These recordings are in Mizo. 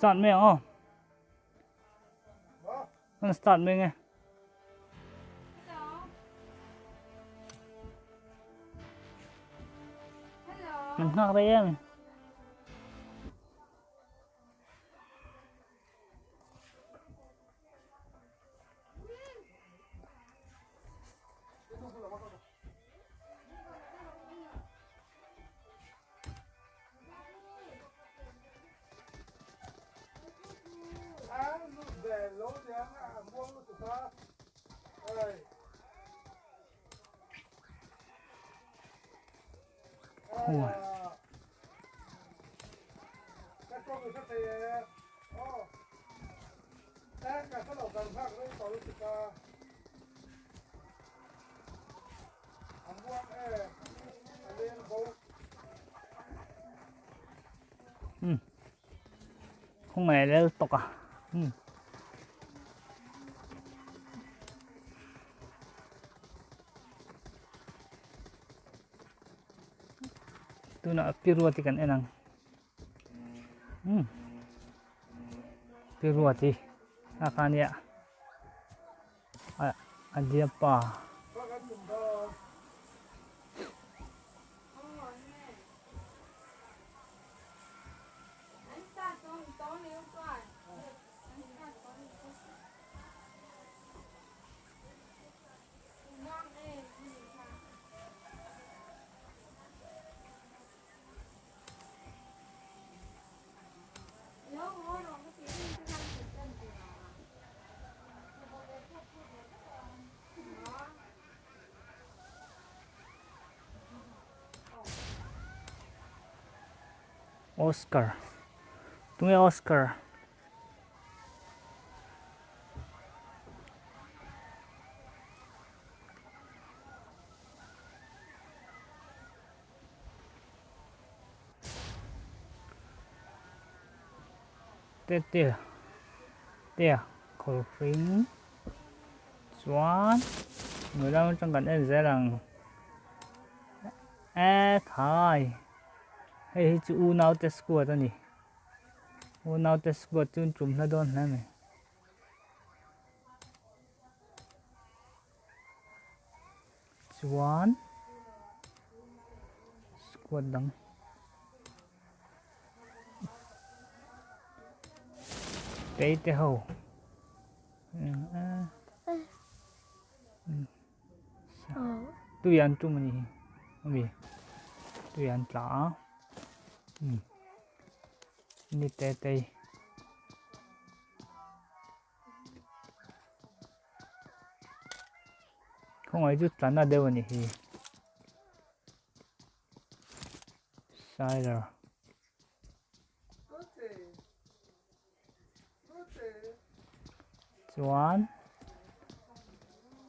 Start mai ang aw. Kan start mai nge. Mình ngak đây em. Khawngaih lel tawk a umm. Tunah piruat hi kan en ang umm piruat hi a kha nia a diapa. Oscar tunge Oscar. Te te te kawr hring chuan hnuai lam atang kan en zel ang e thai hei hi chu unau te squad a ni unau te squad chu an tum hla dawn hle mai. Chuan squad dang tei te ho tui an tum a ni hi ami tui an tla a ni te tei. Khawngaih chu tlan a deuh a ni hi. Siler. Chuan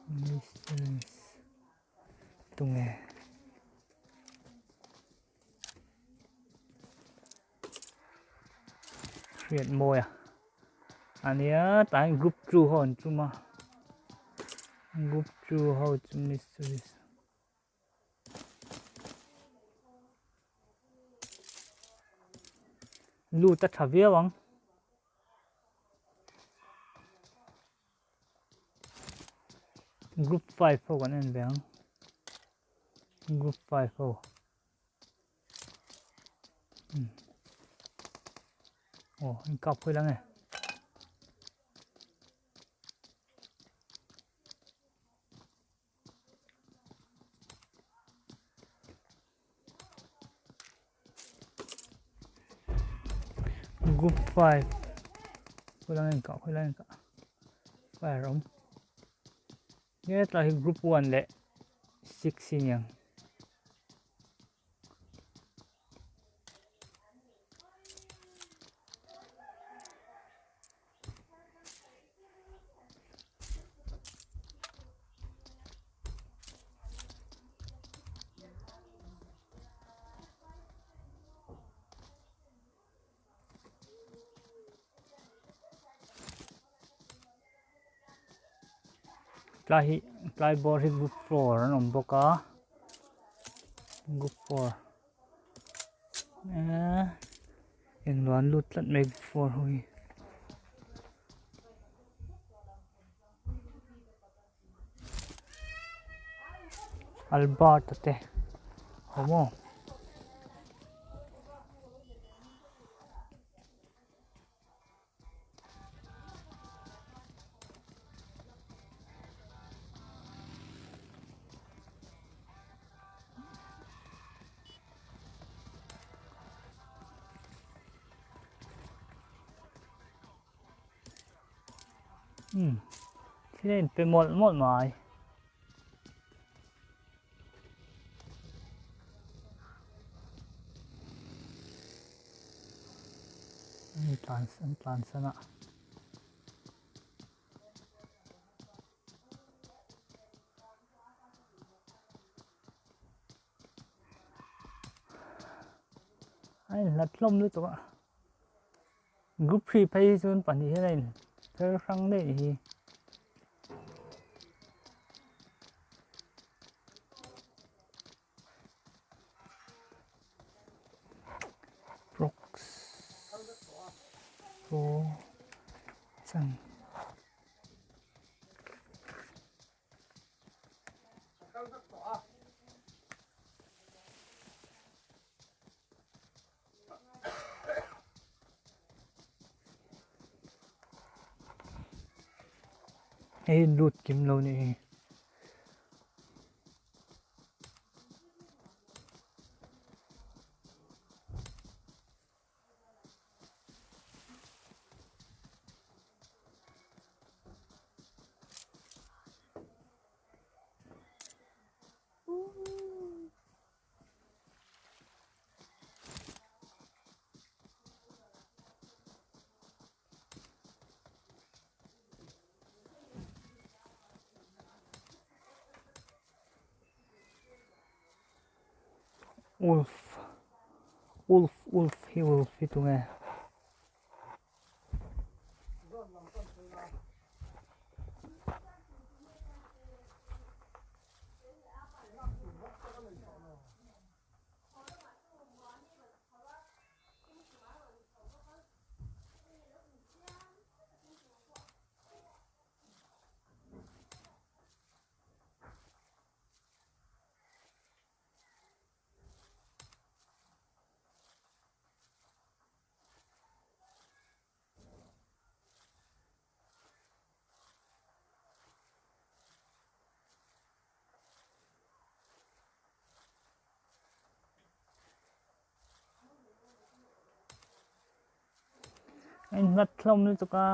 Mysteries tunge. Hriat mawi a ania tah hian group two ho an tum a group two ho chu mysteries lut a tha viau ang. Group 5 ho kan en ve ang group 5 ho Aw in kap pui lang e. Group 5 pui lang in kah pui lang in kah fire awm nge tlai hi group 1 leh 6 hi niang. Tlai hi tlai bawr hi group four an awm bawk a group four eee. Englo an lut tlat mai group 4 ho hi. Albert-a te awm aw. Umm thil a inpe mawlh mawlh mai. An tlan an tlan san a. A inhlat hlawm lutuk a. Group 3 phei hi chuan pahnih hian a in her hrang daih hi. Prox Pro chan Hei lut kim lo nih hi. Wolf Wolf Wolf hi Wolf hi tunge A inhlat hlawm lutuk a.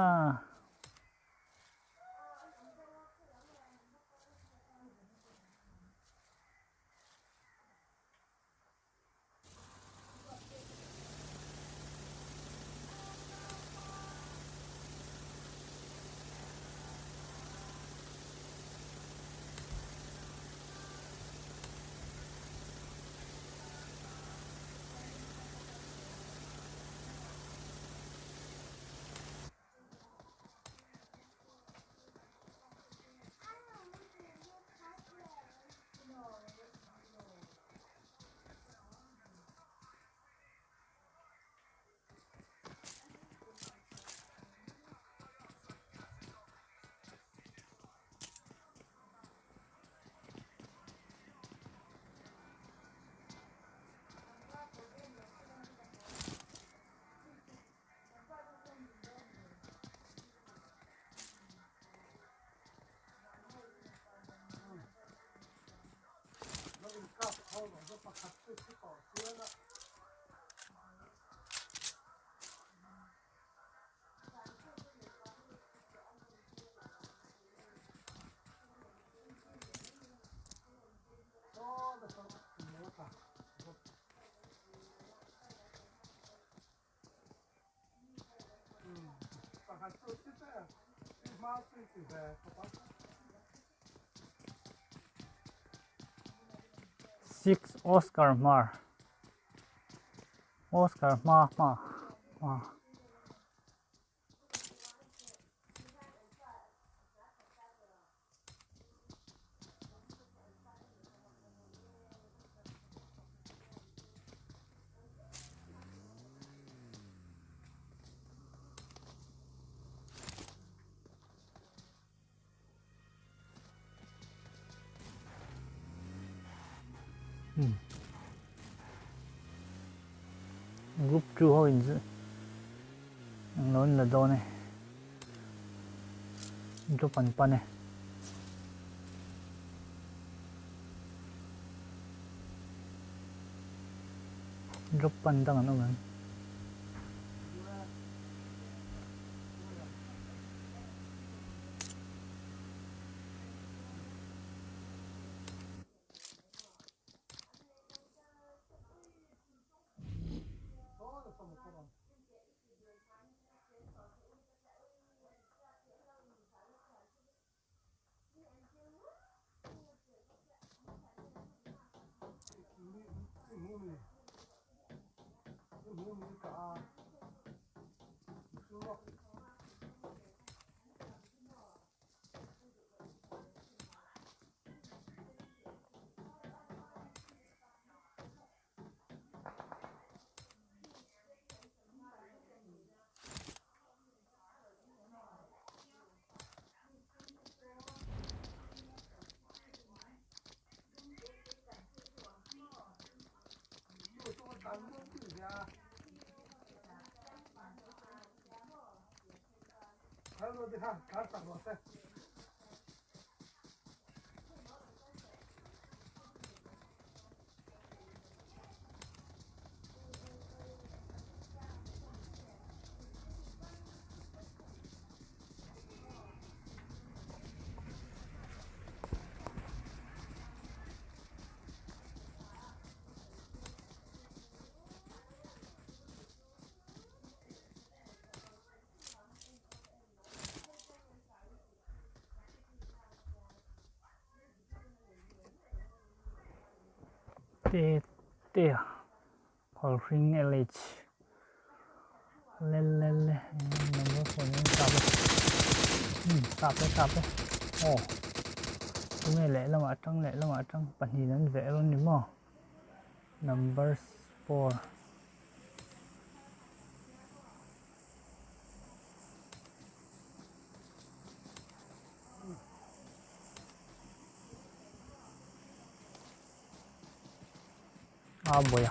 Six Oscar Hmar Oscar hma hma hma. Group 2 ho in englo an la dawn e. Drop an pan e. Drop pan dang an awm em? Te te a Khawlhring LH le le le number phone in kap e um kap e kap e aw tunge lehlamah atang lehlamah atang pahnih an veh rawn ni maw number 4 A buai a.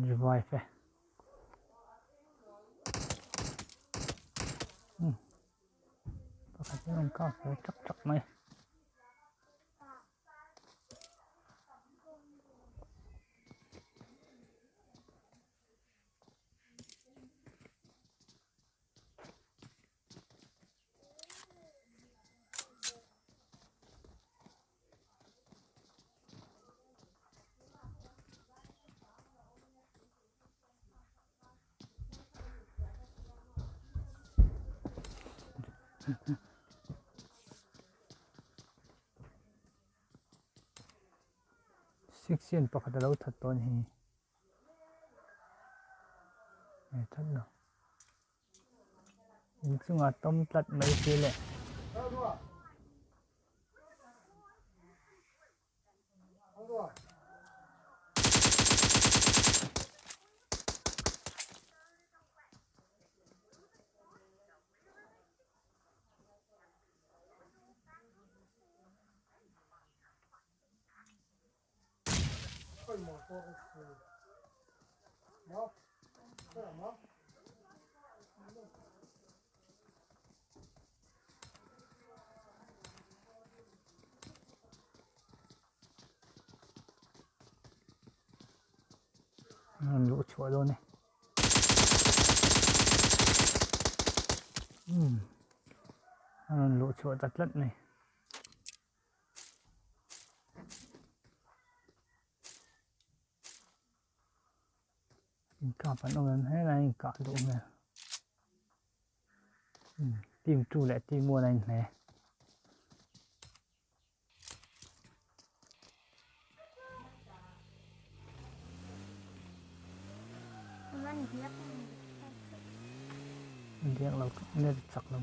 Revive e. Pakhat hi a rawn kap ve chak chak mai. Six hian pakhat a lo that dawn hi e that lo inchungah tawm tlat mai si le. An luh chhuah dawn e. Umm a rawn luh chhuah ta tlat mai. Inkap an awm em helai inkah duh hmel. Umm team 2 leh team 1 a inhne. Diak lo net chak lo.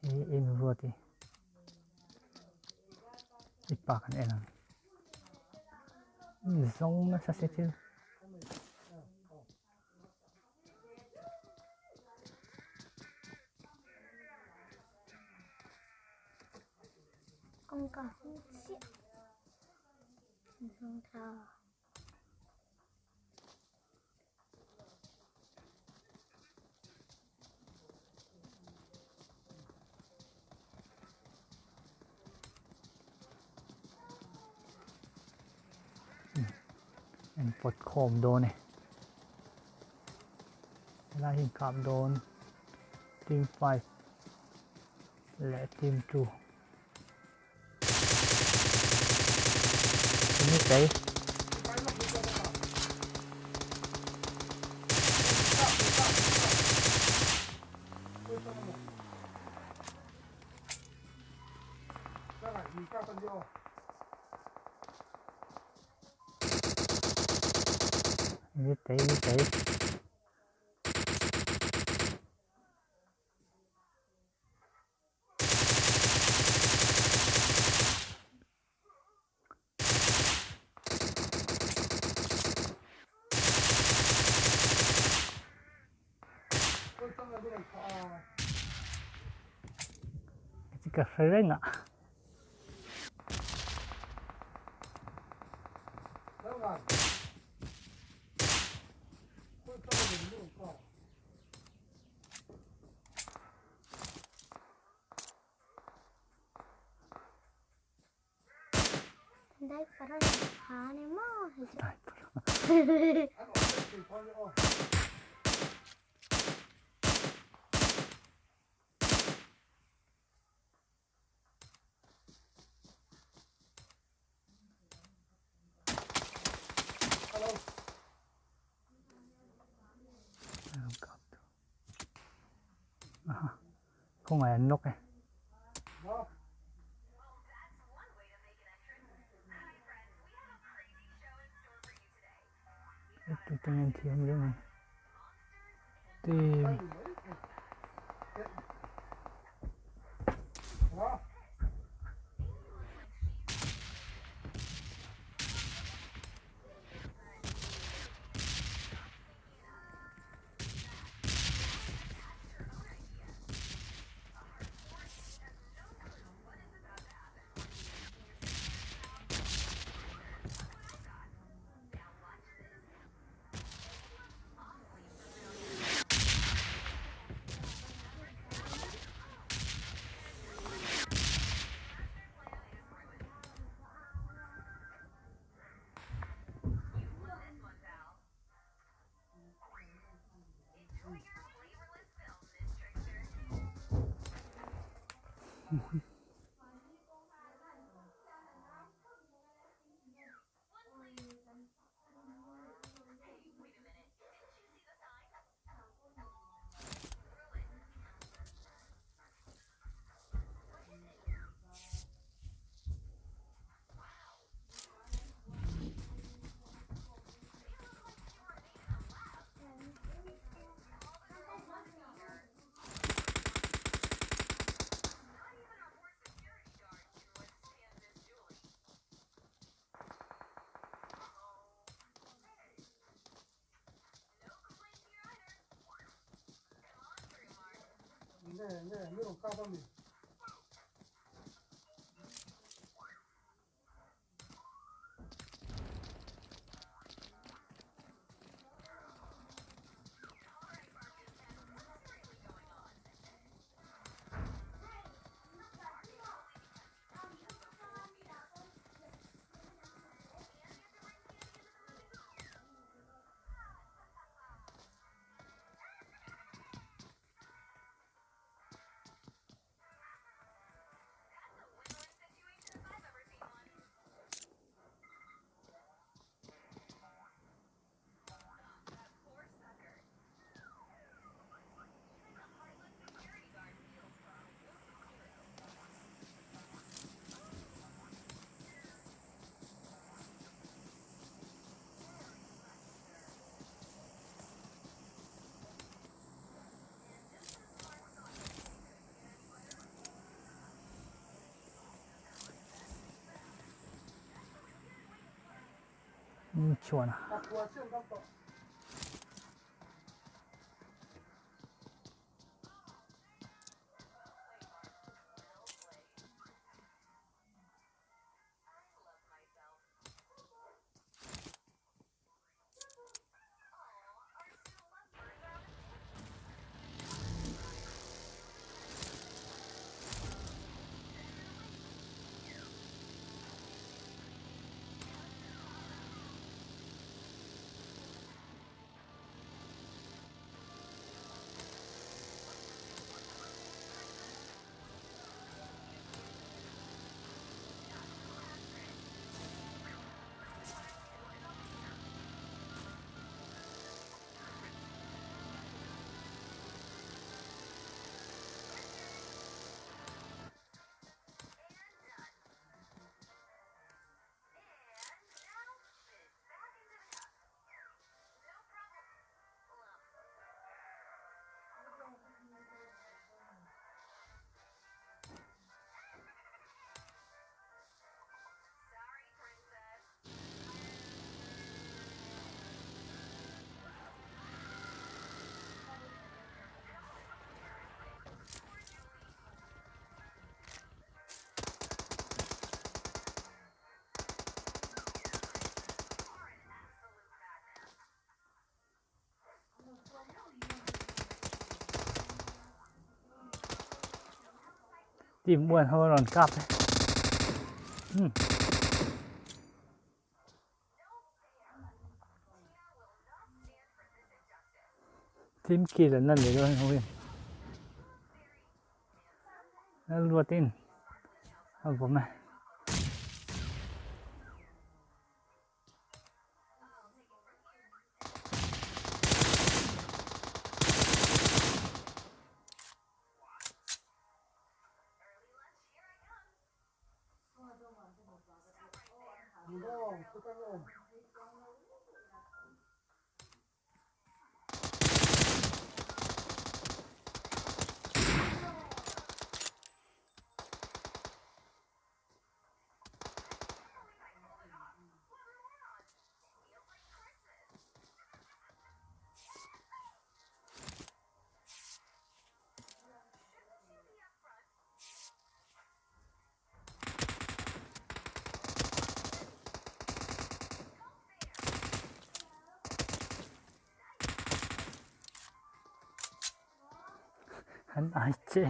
I in ruat i i pa kan en ang zawng nasa se thil. Kawngka hung chiah zawng thla. An pawt khawm dawn e helai hi kap dawn team 5 leh team 2 Ini cái Ini tí, ini tí. Ka hre reng a. Diaper. Khawngaih an nawk e. Tute nge an thiam reng ang. Team. Hmingchhuana. Team one ho a rawn kap e. Hmm. Team kill an la nei dawn ho in. Lalruatin a vawm e. An ai che.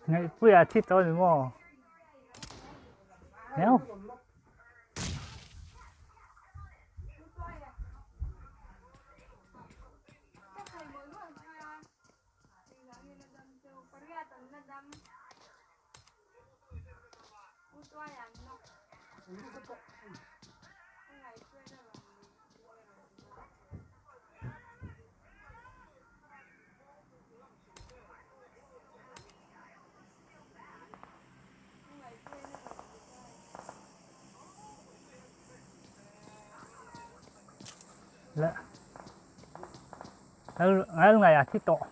Ngaihpuia thi tawh a ni maw? Heu. Le ngai ngai a thi tawh.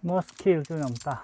Most kill chu awm ta.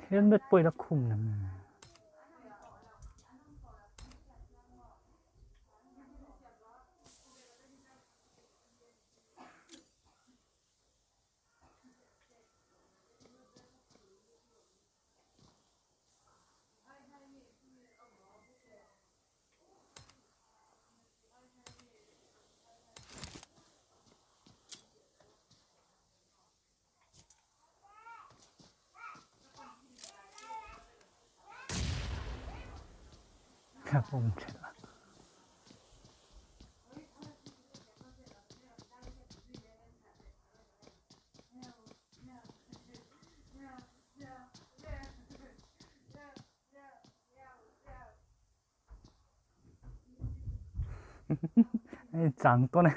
Helmet pawh ila khum na Ka pawm thelh a. Hei chang tawn e.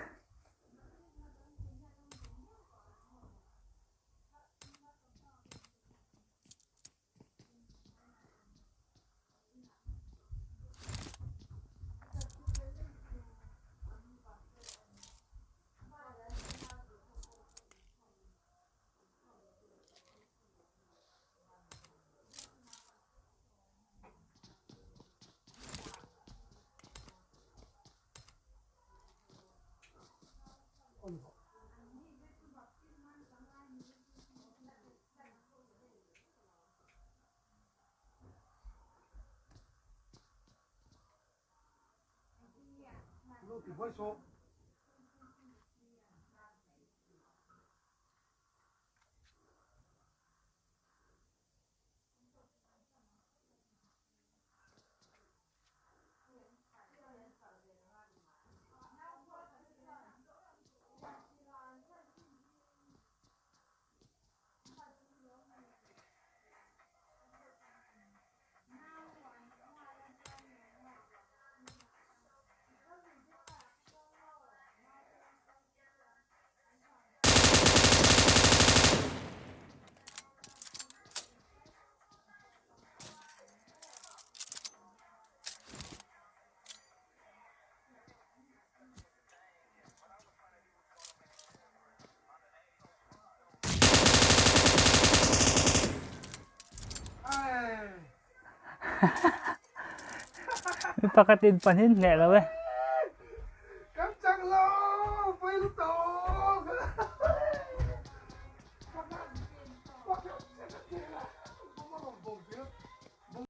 Mi pakhatin pahnih hneh lo e.